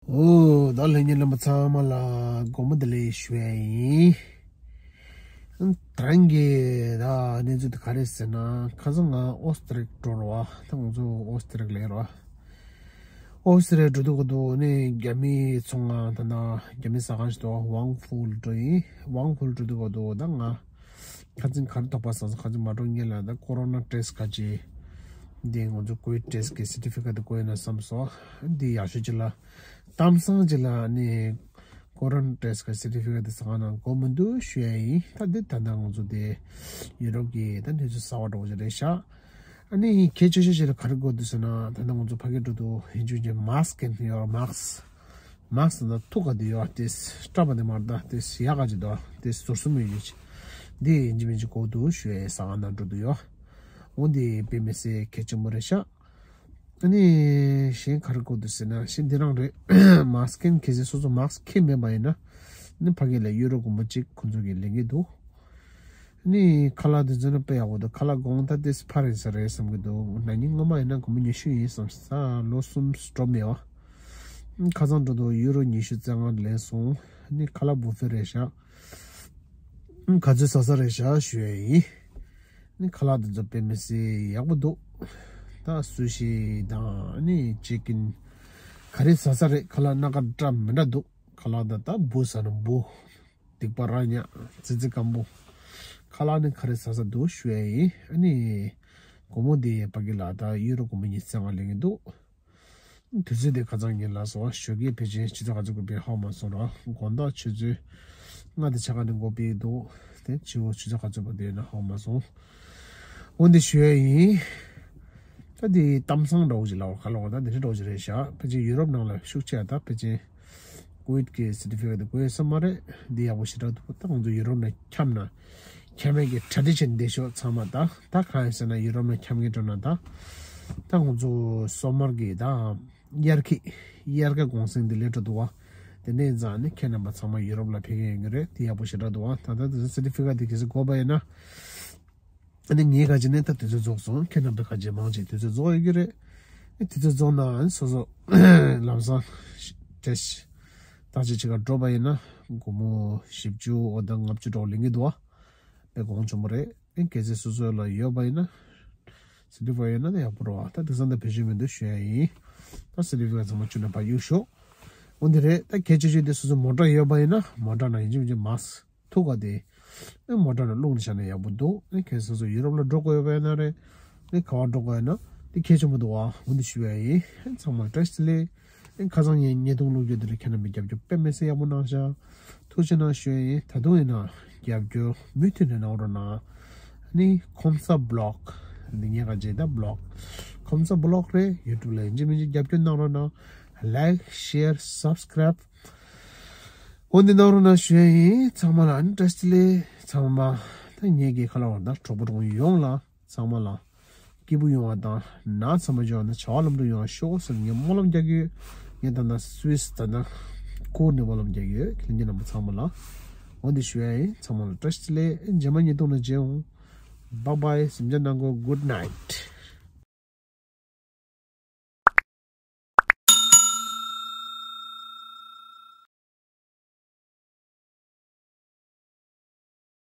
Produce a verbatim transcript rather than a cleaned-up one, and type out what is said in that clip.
ཨོ་ད་ལྷན་རྒྱས་རྣམ་པ་ཚང་མ་ལ་དགོང་མོ་བདེ་ལེགས་ཞུ་ཡ་ཡིན། ད་རང་གི་ད་གནས་ཚུལ་དེ་ག་རེ་ཟེར་ན། ཁ་སང་ང་ཨོ་སི་ཏྲེ་ལི་ཡ་འགྲོ་རོགས། ད་ང་ཚོ་ཨོ་སི་ཏྲེ་ལི་ཡ་ལ་ཡོད་རོགས། ཨོ་སི་ཏྲེ་ལི་ཡ་འགྲོ་དུས་ག་དུས་ནི་རྒྱ་མིའི་ཚོང་ཁང་། ད་ན་རྒྱ་མིའི་ཟ་ཁང་ཞིག་འདུག་ཝང་ཧྥུ་ལ་འགྲོ་ཡིན། ཝང་ཧྥུ་ལ་འགྲོ་དུས་ག་དུས་ད་ང་ཁ་སང་ག་རེ་དོགས་པ་ཟ་ཟ། ཁ་སང་མ་འགྲོ་སྔོན་ལ་ད་ཀོ་རོ་ན་ཊེ་སི་ཊི་ག་ཅིག་འདི་ང་ཚོ་ཀོ་ཝི་ཌི་ཊེ་སི་ཊི་གི་སར་ཊི་ཕི་ཀེ་ཊི་དེ་དགོས་ཡོད་ན་བསམ་སོང་། འདི་ཡག་ཤོས་ཅིག་ལ་གཏམ་བཟང་ཅིག་ལ་ནི་ཀོ་རོ་ན་ཊེ་སི་ཊི་གི་སར་ཊི་ཕི་ཀེ་ཊི་དེ་ཟ་ཁང་ནང་དགོས་མི་འདུག་ཞུ་ཡ་ཡིན། ད་འདི་ད་ལྟ་ང་ཚོ་དེ་ཡུ་རོབ་ཀྱི་ད་གནས་ཚུལ་གསར་པ་འདྲ་བོ་ཅིག་རེད་ཤག་ཨ་ནི་གལ་ཆེ་ཤོས་ཅིག་ལ་ག་རེ་དགོས་འདུག་ཟེར་ན། ད་ལྟ་ང་ཚོ་ཕ་གིར་འགྲོ་དུས་ཡིན་རྒྱུ་ཅན་མཱ་སི་ཀི་ཡོད། མཱ་སི་ཀི། མཱ་སི་ཀི་ད་ཐུག་ག་དེ་ཡོད། དེ་སྐྲ་བ་དེ་མར་ད་དེ་ཡག་ག་ཅིག་འདུག་དེ་ཟུར་གསུམ་ཡོད་ཅིག་འདི་ཡིན་གཅིག་མིན་གཅིག་དགོས་འདུག་ཞུ་ཡ་ཡིན། ཟ་ཁང་ནང་འགྲོ་དུས་ཡོད། འོ་འདི་དཔེ་མི་སྲིད་གལ་ཆེན་པོ་རེད་ཤག་ཨ་ནི་གཞན་ག་རེ་དགོས་འདུག་ཟེར་ན། གཞན་འདི་རང་རེད། མཱ་སི་ཀི་གལ་སྲིད་སོ་སོ་མཱ་སི་ཀི་མེད་པ་ཡིན་ན་ནི་ཕ་གི་ལ་ཡུ་རོ་སྒོར་མོ་གཅིག་ཁོང་ཚོ་གིས་ལེན་གྱི་འདུག་ནི་ཁ་ལག་དེ་ཚོ་ནི་དཔེ་ཡག་པོ་འདུག་ཁ་ལག་གོང་ད་ཏོག་ཙམ་འཕར་ཡིན་ས་རེད་བསམ་གྱི་འདུག་ན་ནིང་སྔོན་མ་ཡིན་ན་སྒོར་མོ་ཉི་ཤུ་ཡིན་བསམ་ས། ལོ་གསུམ་འགྲོ་མེད་པ། ཁ་སང་འགྲོ་དུས་ཡུ་རོ་ཉི་ཤུ་རྩ་ལྔ་ལེན་སོང་། ནི་ཁ་ལག་བུ་ཕེ་རེད་ཤག་ག་ཚོད་ཟ་ས་རེད་ཤག་ཞུ་ཡ་ཡིན། ནི་ཁ་ལག་དེ་ཚོ་དཔེ་མི་སྲིད་ཡག་པོ་འདུག་ད་སུ་ཤི་དང་ནི་ཅི་ཀིན་ག་རེ་ཟ་ས་རེད། ཁ་ལག་སྣ་ཁ་འདྲ་མི་འདྲ་འདུག་ཁ་ལག་ད་ད་འབུ་ཟ་ན་འབུ། སྡིག་པ་ར་ཉག་ཙི་ཙི་སྐམ་པོ། ཁ་ལག་ནི་ག་རེ་ཟ་ས་འདུག་ཞུ་ཡ་ཡིན། ཨ་ནི་སྒོར་མོ་དེ་ཕ་གི་ལ་ད་ཡུ་རོ་སྒོར་མོ་ཉི་ཤུ་རྩ་ལྔ་ལེན་གྱི་འདུག་དུས་ཚོད་དེ་ཁ་སང་ཉིན་ལ་སོ་ཞོགས་ཀས་ཕལ་ཆེར་ཆུ་ཚོད་ག་ཚོད་དགོས་པའི་ཧ་གོ་མ་སོང་ར། དགོང་དག་ཆུ་ཚོད་ལྔ་དང་ཕྱེད་ཀ་ནས་འགོ་དཔེ་འདུག་དེ་ཕྱི་པོ་ཆུ་ཚོད་ག་ཚོད་པ་དེ་ན་ཧ་གོ་མ་སོང་། འོ་འདི་ཞུ་ཡ་ཡིན། ད་དེ་གཏམ་བཟང་འདྲ་བོ་ཞིག་ལབ་དགོས་ག་ལབ་དགོས། ད་དེ་འདྲ་འདྲ་བོ་ཞིག་རེད་ཤག་ཕལ་ཆེར་ཡུ་རོབ་ནང་ལ་ཤུགས་ཆེ་ད་ཕལ་ཆེར་ཀོ་ཝི་ཌི་གི་སར་ཊི་ཕི་ཀེ་ཊི་དེ་དགོས་ཡོད་ས་མ་རེད། འདི་ཡག་པོ་ཞེ་དྲག་འདུག་ད་ང་ཚོ་ཡུ་རོབ་ནང་འཁྱམས་ན་འཁྱམས་ཡས་ཀྱི་ཊ་རེ་ཌི་ཤན་འདི་ཤོག་ཚང་མ། ད་ད་གང་ཡིན་ཟེར་ན་ཡུ་རོབ་ནང་འཁྱམས་མཁན་འགྲོ་ན་ད་ད་ང་ཚོ་སོ་མར་གི་ད་དབྱར་ཁ་དབྱར་ཁ་གུང་སེང་འདི་ལས་འགྲོ་འདུག་བ། དེ་ནས་ཙང་ནི་ཁྱེད་རྣམ་པ་ཚང་མ་ཡུ་རོབ་ལ་ཕེབས་མཁན་ཡོང་གི་རེད། དེ་ཡག་པོ་ཞེ་དྲག་འདུག་བ། ད་ད་དེ་སར་ཊི་ཕི་ཀེ་ཊི་དེ་གལ་སྲིད་དགོས་པ་ཡིན་ན། ཨ་ནི་ངའི་ག་ཅི་ནས་ད་དུས་ཚོད་རྫོགས་སོང་། ཁྱེད་རྣམ་པའི་ག་ཅི་མང་ཆེ་དུས་ཚོད་རྫོགས་ཡོད་ཀྱི་རེད། ཨ་དུས་ཚོད་རྫོགས་ན་ཨ་ནི་སོ་སོ་ལམ་སང་ཏེ་ཏག་ཅིག་ཅིག་ག་འགྲོ་བ་ཡིན་ན་སྒོར་མོ་བཞི་བཅུ་འོ་ད་ལྔ་བཅུ་འདྲ་བོ་ལེན་གྱི་འདུག་བ། དཔེ་གོང་ཆེན་པོ་རེད། ཨ་གལ་སྲིད་སོ་སོ་ལ་ཡོད་པ་ཡིན་ན་སར་ཊི་ཕི་ཀེ་ཊི་ཡོད་ན་ད་ཡག་པོ་རེད་བ། ད་དེང་སང་ད་བེད་སྤྱོད་མི་འདུག་ཞུ་ཡ་ཡིན། ད་སར་ཊི་ཕི་ཀེ་ཊི་ཚང་མ་ཁྱོན་ནས་ཕར་གཡུག་ཤོག་འོ་འདི་རེད། ད་གལ་ཆེ་ཤོས་དེ་སོ་སོ་མོ་ཊ་ཡོད་པ་ཡིན་ན་མོ་ཊ་ནང་ཡིན་གཅིག་མིན་གཅིག་མཱ་སི་ཀི་ཐུག་ག་དེ་ཨེ་མོ་ཊ་ནང་བླུགས་ནས་བཞག་ན་ཡག་པོ་འདུག་ཨེ་གལ་སྲིད་སོ་སོ་ཡུ་རོབ་ལ་འགྲོ་དགོས་ཡོད་པ་ཡིན་ན་རེད། ཨེ་ག་པར་འགྲོ་དགོས་ཡོད་ན་དེ་གལ་ཆེན་པོ་འདུག་ཨ། འོ་འདི་ཞུ་ཡ་ཡིན། ཨེ་ཚང་མ་བཀྲ་ཤིས་བདེ་ལེགས། ཨེ་ཁ་སང་ངས་བརྙན་ཐུང་བླུགས་རྒྱུ་དེ་ལ་ཁྱེད་རྣམ་པས་རྒྱབ་སྐྱོར་དཔེ་མི་སྲིད་ཡག་པོ་གནང་ཤག་ཐུགས་རྗེ་གནང་ཞུ་ཡ་ཡིན། ད་དུང་ཡིན་ན་རྒྱབ་སྐྱོར་མུ་མཐུད་ནས་གནང་རོགས་གནང་། ཨ་ནི་ཁོམ་ས་བི་ལོག་འདི་ངས་ག་བརྗེད་ད་བི་ལོག་ཁོམ་ས་བི་ལོག་རེད། ཡུ་ཊུབ་ལ་ཡིན་གཅིག་མིན་གཅིག་རྒྱབ་སྐྱོར་གནང་རོགས་གནང་། ལའིཀ་ཤེར་སབ་སི་ཀ་རའིབ་འོ་འདི་གནང་རོགས་གནང་ཞུ་ཡ་ཡིན། ཚང་མ་ལ་ཨ་ནི་བཀྲ་ཤིས་བདེ་ལེགས། ཚང་མ་ད་ངེད་ཀྱི་ཁ་ལ་བ་དང་གྲོགས་པོ་གྲོགས་མོ་ཡོངས་ལ་ཚང་མ་ལ་སྐྱིད་པོ་ཡོང་བ་དང་ན་ཚ་མ་འབྱོར་བ་ན་བྱ་བ་ལམ་འགྲོ་ཡོང་བ་ཤོག་ཟེར་ངས་སྨོན་ལམ་རྒྱག་གི་ཡོད། ངས་ད་ལྟ་སུད་སི་ད་ལྟ་ཁུར་ནས་སྨོན་ལམ་རྒྱག་གི་ཡོད། ལྷན་རྒྱས་རྣམ་པ་ཚང་མ་ལ་འོ་འདི་ཞུ་ཡ་ཡིན། ཚང་མ་ལ་བཀྲ་ཤིས་བདེ་ལེགས། རྗེས་མ་བརྙན་ཐུང་ནང་མཇལ་འོང་། Bye bye. གཟིམ་འཇག་གནང་གོ། Good night.